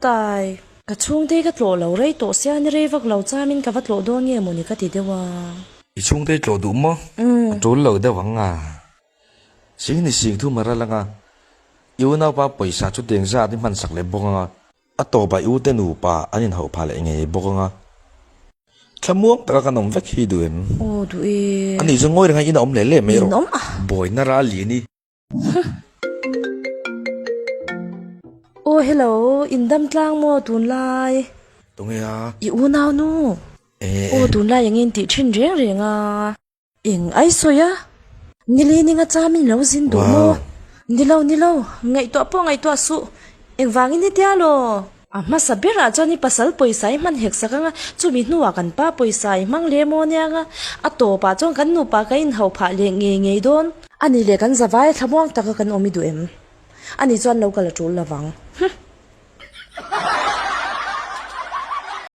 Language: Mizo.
Tai. Ka chhungte ka tlawh lo rei tawh sia ni rei vak lo chamin ka va tlawh dawn nge mawni ka ti deuh a. I chhungte i tlawh duh maw? A tul lo deuh ang a. Sing ni sing thu mara lang a. I unaupa pawisa chu teng zat i hman sak leh bawk ang a. A tawpah i ute nupa an inhauh phah leh ngei bawk ang a. Thlamuang taka kan awm vek hi duh em? Aw duh e. Ani chu ngawi reng a in a awm leh leh mai rawh. In awm a. Buaina ral lian i. Aw hello, in dam tlang maw tunlai? Tunge a? I unau nu. Eh. Aw tunlai engin tih thin reng reng a. Eng ai sawi a? Nili ninga cham in lo zin duh maw? Nilo nilo, ngaihtuah pawh ngaihtuah suh. Engvangin i tia law? A hmasa berah chuan i pasal pawisa i hman hek sak anga, chumi hnuah kan pa pawisa i hmang leh maw nia anga, a tawpah chuan kan nupa ka inhauh phah leh ngei ngei dawn. A ni leh kan zavai thlamuang taka kan awm i duh em? Ani chuan lo kal a tul lovang. Huh!